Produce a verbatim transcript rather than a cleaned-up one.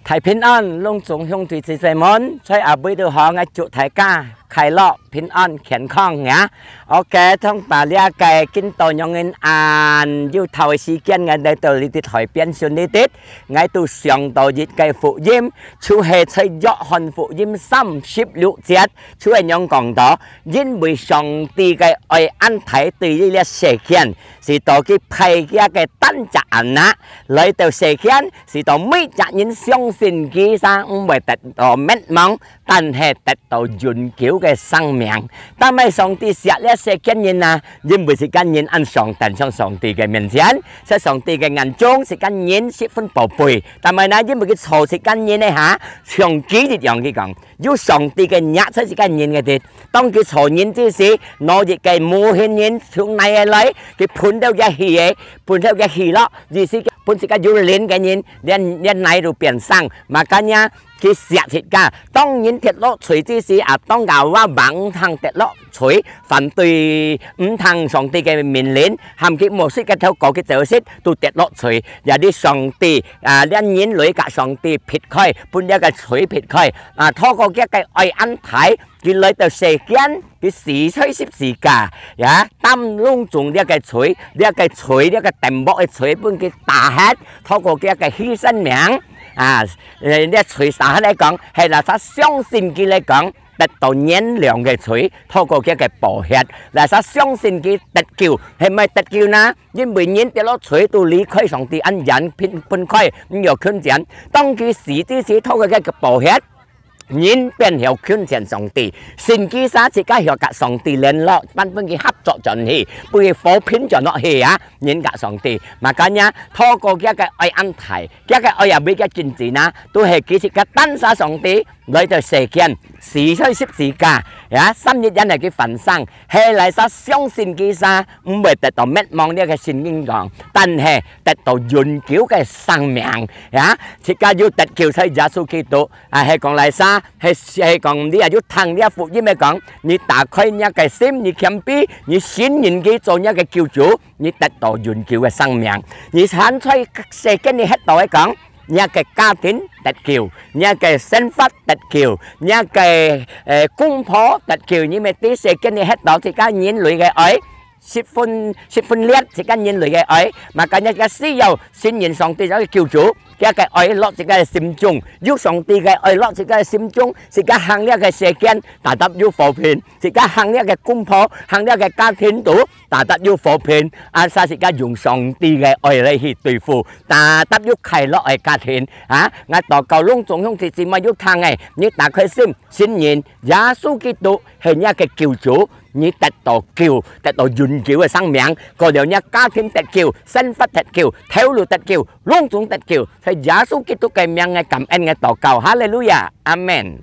大平安，攏總兄弟姊妹們，在阿妹都好，𠊎祝大家快樂、平安、健康呀。OK，通把這个今到仰人恁有透个時間，𠊎來到這个台邊順利的，𠊎都想到一个福音，就係在約翰福音三十六節，就係仰講到，因為上帝个愛恁大對這个世間，使到佢派佢个單隻anak來到世間， 使到每隻人相信佢儕毋會得到滅亡，但係得到永久个生命。但係上帝惜這世間人啊，因為世間人恁上等上上帝个面前，在上帝个眼中，世間人十分寶貝。但係呢，因為佢造世間人个下，像佢一樣佢講，有上帝个若在世間人个地，當佢造人之時，拿一个無形人從哪个來，佢噴到个氣个，噴到个氣咯，意思分自家有靈个人，連，連泥都變生。Makanya，佢惜自家。當人跌落水之時，啊，當亞當毋通跌落水，反對毋聽上帝个命令，含佢無識个頭過去走失，都跌落水。也係上帝，啊，連人類甲上帝撇開，分這个水撇開。啊，透過佢个愛恁大，佢來到世間， 佢死在十字架，呀，擔攏總這个罪，這个罪，這个頂薄个罪，分佢打忒，透過佢个犧牲命，啊，呃，這罪打忒來講，係哪儕相信佢來講，得到原諒个罪，透過佢个寶血，哪儕相信佢得救，係毋係得救呢？因為人跌落罪都離開上帝恁遠，分，分開，毋有近前。當佢死之時，透過佢个寶血， 人變曉近前上帝，信佢儕自家曉甲上帝聯絡，分，分佢合作轉去，分佢和平轉落去啊！人甲上帝，makanya透過佢个愛恁大，佢个愛也毋會个真正啊，都係佢自家單儕上帝來到世間，死在十字架，呀，三日以後佢翻生，係哪儕相信佢儕，毋會得到滅亡，這个聖經講，但係得到永久个生命，呀，自家有得救在耶穌基督。 啊，係講哪儕，係，係講你啊，有聽這福音个講，你打開若个心，你謙卑，你信任佢做若个救主，你得到永久个生命。你還在世間你歇到个講，若个家庭得救，若个生活得救，若个，呃，公婆得救，因為在世間你歇到自家人類个愛， 十分，十分烈，自家人類个愛，makanya自家需要信任上帝做救主，佢个愛落自家个心中，有上帝个愛落自家个心中，自家行這个世間，tetap有和平，自家行這个公婆，行這个家庭肚，tetap有和平，asal自家用上帝个愛來去對付，tetap有快樂个家庭，啊，𠊎禱告攏總兄弟姊妹有聽个，你打開心，信任耶穌基督係若个救主， 你得到救，得到永久个生命，過了若家庭得救，生活得救，頭路得救，攏總得救，在耶穌基督个名个感恩个禱告，哈利路亞，阿門。